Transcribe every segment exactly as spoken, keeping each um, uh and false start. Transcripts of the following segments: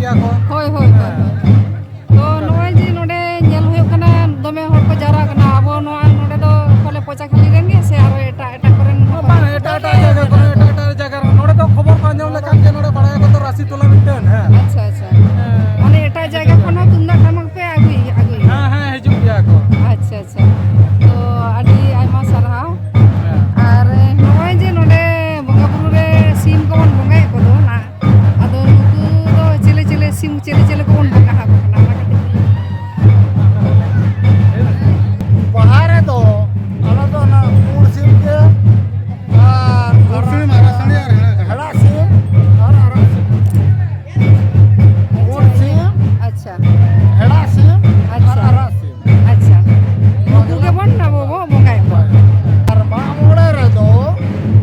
ᱦᱳᱭ, ᱦᱳᱭ, ᱦᱳᱭ, ᱦᱳᱭ᱾ ᱛᱚ, ᱱᱚᱜᱼᱚᱭ ᱡᱮ ᱱᱚᱰᱮ ᱧᱮᱞ ᱦᱩᱭᱩᱜ ᱠᱟᱱᱟ, ᱫᱚᱢᱮ ᱦᱚᱲ ᱠᱚ ᱡᱟᱣᱨᱟ ᱠᱟᱱᱟ᱾ ᱟᱵᱚ ᱱᱚᱣᱟ ᱱᱚᱰᱮ ᱫᱚ ᱯᱟᱞᱮ ᱯᱚᱪᱟᱠᱷᱟᱞᱤ ᱨᱮᱱ ᱜᱮ ᱥᱮ ᱟᱨᱚ ᱮᱴᱟᱜ, ᱮᱴᱟᱜ ᱠᱚᱨᱮᱱ ᱦᱚᱸ? ᱵᱟᱝ, ᱮᱴᱟᱜ, ᱮᱴᱟᱜ ᱡᱟᱭᱜᱟ ᱠᱚᱨᱮ, ᱮᱴᱟᱜ, ᱮᱴᱟᱜ ᱡᱟᱭᱜᱟ ᱨᱮ᱾ ᱱᱚᱰᱮ ᱫᱚ ᱠᱷᱚᱵᱚᱨ ᱠᱚ ᱟᱸᱡᱚᱢ ᱞᱮᱠᱷᱟᱱ ᱜᱮ ᱱᱚᱰᱮ ᱵᱟᱲᱟᱭᱟᱠᱚ ᱛᱚ ᱨᱟᱥᱤ ᱴᱚᱞᱟ ᱢᱤᱫᱴᱮᱱ, ᱦᱮᱸ᱾ ᱟᱪᱪᱷᱟ, ᱟᱪᱪᱷᱟ᱾ ᱦᱮᱸ᱾ ᱢᱟᱱᱮ ᱮᱴᱟᱜ ᱡᱟᱭᱜᱟ ᱠᱷᱚᱱ ᱦᱚᱸ ᱛᱩᱢᱫᱟᱜ ᱴᱟᱢᱟᱠ ᱯᱮ ᱟᱹᱜᱩᱭ, ᱟᱹᱜᱩᱭᱟ? ᱦᱮᱸ, ᱦᱮᱸ, ᱦᱤᱡᱩᱜ ᱜᱮᱭᱟ ᱠᱚ᱾ ᱟᱪᱪᱷᱟ, ᱟᱪᱪᱷᱟ᱾ ᱛᱚ, ᱟᱹᱰᱤ ᱟᱭᱢᱟ ᱥᱟᱨᱦᱟᱣ᱾ ᱦᱮᱸ᱾ ᱟᱨ ᱱᱚᱜᱼᱚᱭ ᱡᱮ ᱱᱚᱰᱮ ᱵᱚᱸᱜᱟ ᱵᱩᱨᱩ ᱨᱮ ᱥᱤᱢ ᱠᱚᱵᱚᱱ ᱵᱚᱸᱜᱟᱭᱮᱫ ᱠᱚᱫᱚ ᱱᱟᱜ, ᱟᱫᱚ ᱱᱩᱠᱩ ᱫᱚ ᱪᱤᱞᱤ ᱪᱤᱞᱤ ᱥᱤᱢ, ᱪᱤᱞᱤ ᱪᱤᱞᱤ ᱠᱚᱵᱚᱱ ᱵᱚᱸᱜᱟ ᱟᱠᱚ ᱠᱟᱱᱟ, ᱚᱱᱟ ᱠᱟᱹᱴᱤᱡ ᱞᱟᱹᱭ ᱢᱮ᱾ ᱵᱟᱦᱟ ᱨᱮᱫᱚ ᱟᱞᱮ ᱫᱚ ᱚᱱᱟ ᱯᱩᱸᱰ ᱥᱤᱢ ᱜᱮ ᱟᱨ ᱯᱩᱸᱰ ᱥᱤᱢ, ᱟᱨᱟᱜ ᱥᱤᱢ ᱟᱨ ᱦᱮᱲᱟᱜ ᱥᱤᱢ᱾ ᱦᱮᱲᱟᱜ ᱥᱤᱢ ᱟᱨ ᱟᱪᱪᱷᱟ, ᱟᱨᱟᱜ ᱥᱤᱢ᱾ ᱟᱪᱪᱷᱟ᱾ ᱯᱩᱸᱰ ᱥᱤᱢ ᱟᱨ ᱟᱪᱪᱷᱟ᱾ ᱟᱨᱟᱜ ᱥᱤᱢ᱾ ᱟᱪᱪᱷᱟ, ᱱᱩᱠᱩ ᱜᱮᱵᱚᱱ ᱟᱵᱚ ᱵᱚ ᱵᱚᱸᱜᱟᱭᱮᱫ ᱠᱚᱣᱟ᱾ ᱟᱨ ᱢᱟᱜ ᱢᱚᱬᱮ ᱨᱮᱫᱚ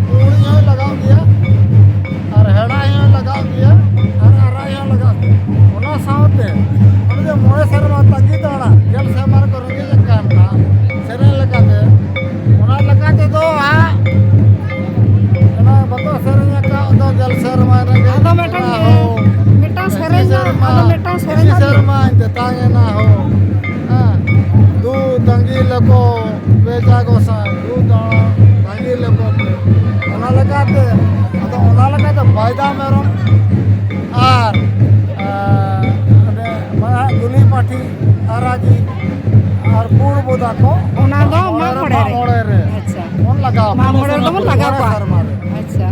ᱯᱩᱸᱰ ᱦᱚᱸᱭ ᱞᱟᱜᱟᱜ ᱜᱮᱭᱟ, ᱟᱨ ᱦᱮᱲᱟᱜ ᱦᱚᱸᱭ ᱞᱟᱜᱟᱜ ᱜᱮᱭᱟ, ᱟᱨ ᱟᱨᱟᱜ ᱦᱚᱸᱭ ᱞᱟᱜᱟᱜ ᱜᱮᱭᱟ᱾ ᱚᱱᱟ ᱥᱟᱶᱛᱮ ᱚᱱᱮ ᱡᱮ ᱢᱚᱬᱮ ᱥᱮᱨᱢᱟ ᱛᱟᱺᱜᱤ ᱛᱟᱲᱟ, ᱜᱮᱞ ᱥᱮᱨᱢᱟ ᱨᱮᱠᱚ ᱨᱮᱸᱜᱮᱡ ᱟᱠᱟᱱ ᱱᱟᱜ, ᱥᱮᱨᱮᱧ ᱞᱮᱠᱟᱛᱮ, ᱚᱱᱟ ᱞᱮᱠᱟ ᱛᱮᱫᱚ ᱦᱟᱸᱜ ᱚᱱᱟ ᱵᱟᱠᱚ ᱥᱮᱨᱮᱧ ᱟᱠᱟᱫ ᱫᱚ, ᱜᱮᱞ ᱥᱮᱨᱢᱟ ᱨᱮᱸᱜᱮᱡ ᱟᱫᱚ ᱢᱤᱫᱴᱟᱝ, ᱮᱱᱟ ᱦᱳ, ᱢᱤᱫᱴᱟᱝ ᱤᱥᱤ ᱥᱮᱨᱮᱧ, ᱥᱮᱨᱢᱟ, ᱟᱫᱚ ᱢᱤᱫᱴᱟᱝ ᱥᱮᱨᱮᱧ ᱤᱥᱤ ᱟᱢ ᱥᱮᱨᱢᱟᱧ ᱛᱮᱛᱟᱝ ᱮᱱᱟ ᱦᱳ, ᱦᱮᱸ, ᱫᱩ ᱛᱟᱺᱜᱤ ᱞᱮᱠᱚ ᱵᱮᱡᱟ ᱜᱚᱸᱥᱟᱭ, ᱫᱩ ᱛᱟᱺᱜᱤ ᱞᱮᱠᱚ ᱯᱮ᱾ ᱚᱱᱟ ᱞᱮᱠᱟᱛᱮ, ᱟᱫᱚ ᱚᱱᱟ ᱞᱮᱠᱟᱛᱮ ᱵᱟᱭᱫᱟ ᱢᱮᱨᱚᱢ ᱟᱨ, ᱟᱨ, ᱚᱱᱮ ᱢᱟᱱᱮ ᱫᱩᱞᱤ ᱯᱟᱹᱴᱷᱤ, ᱟᱨᱟᱜᱤ ᱟᱨ ᱯᱩᱸᱰ ᱵᱚᱫᱟ ᱠᱚ ᱚᱱᱟ ᱫᱚ ᱢᱟᱜ ᱢᱚᱬᱮ ᱨᱮ, ᱢᱟᱜ ᱢᱚᱬᱮ ᱨᱮ ᱟᱪᱪᱷᱟ᱾ ᱵᱚᱱ ᱞᱟᱜᱟᱣ ᱢᱟᱜ ᱠᱚᱣᱟ᱾ ᱢᱚᱬᱮ ᱨᱮᱫᱚ ᱵᱚᱱ ᱞᱟᱜᱟᱣ ᱢᱚᱬᱮ ᱠᱚᱣᱟ᱾ ᱥᱮᱨᱢᱟ ᱨᱮ᱾ ᱟᱪᱪᱷᱟ,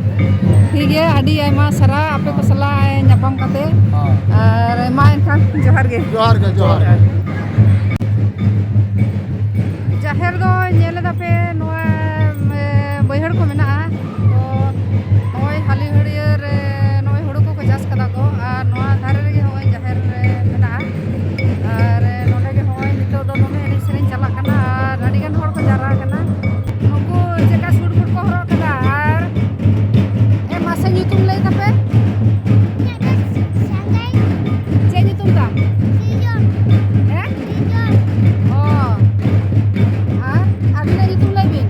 ᱴᱷᱤᱠ ᱜᱮᱭᱟ, ᱟᱹᱰᱤ ᱟᱭᱢᱟ ᱥᱟᱨᱦᱟᱣ ᱟᱯᱮ ᱠᱚ ᱥᱟᱞᱟᱜ ᱧᱟᱯᱟᱢ ᱠᱟᱛᱮ᱾ ᱦᱮᱸ᱾ ᱟᱨ ᱢᱟ ᱮᱱᱠᱷᱟᱱ ᱡᱚᱦᱟᱨ ᱜᱮ᱾ ᱡᱚᱦᱟᱨ ᱜᱮ, ᱡᱚᱦᱟᱨ ᱜᱮ᱾ ᱡᱟᱦᱮᱨ ᱫᱚ ᱧᱮᱞ ᱮᱫᱟ ᱯᱮ, ᱱᱚᱣᱟ, ᱮ, ᱵᱟᱹᱭᱦᱟᱹᱲ ᱠᱚ ᱢᱮᱱᱟᱜᱼᱟ᱾ ᱛᱚ ᱱᱚᱜᱼᱚᱭ ᱦᱟᱹᱞᱤ ᱦᱟᱹᱲᱭᱟᱹᱨ ᱨᱮ ᱱᱚᱜᱼᱚᱭ ᱦᱩᱲᱩ ᱠᱚᱠᱚ ᱪᱟᱥ ᱠᱟᱫᱟ ᱠᱚ, ᱟᱨ ᱱᱚᱣᱟ ᱫᱷᱟᱨᱮ ᱨᱮᱜᱮ ᱦᱚᱸᱜᱼᱚᱭ ᱡᱟᱦᱮᱨ ᱨᱮ ᱢᱮᱱᱟᱜᱼᱟ᱾ ᱟᱨ ᱱᱚᱰᱮ ᱜᱮ ᱦᱚᱸᱜᱼᱚᱭ ᱱᱤᱛᱚᱜ ᱫᱚ ᱫᱚᱢᱮ ᱮᱱᱮᱡ ᱥᱮᱨᱮᱧ ᱪᱟᱞᱟᱜ ᱠᱟᱱᱟ, ᱟᱨ ᱟᱹᱰᱤ ᱜᱟᱱ ᱦᱚᱲ ᱠᱚ ᱡᱟᱣᱨᱟ ᱟᱠᱟᱱᱟ᱾ ᱱᱩᱠᱩ ᱪᱮᱫᱠᱟ ᱥᱩᱴ ᱵᱩᱴ ᱠᱚ ᱦᱚᱨᱚᱜ ᱠᱟᱫᱟ, ᱟᱨ ᱮ ᱢᱟᱥᱮ ᱧᱩᱛᱩᱢ ᱞᱟᱹᱭ ᱛᱟᱯᱮ? ᱪᱮᱫ ᱧᱩᱛᱩᱢ ᱛᱟᱢ? ᱦᱮᱸ? ᱚ᱾ ᱟᱨ ᱟᱹᱵᱤᱱᱟᱜ ᱧᱩᱛᱩᱢ ᱞᱟᱹᱭ ᱵᱤᱱ᱾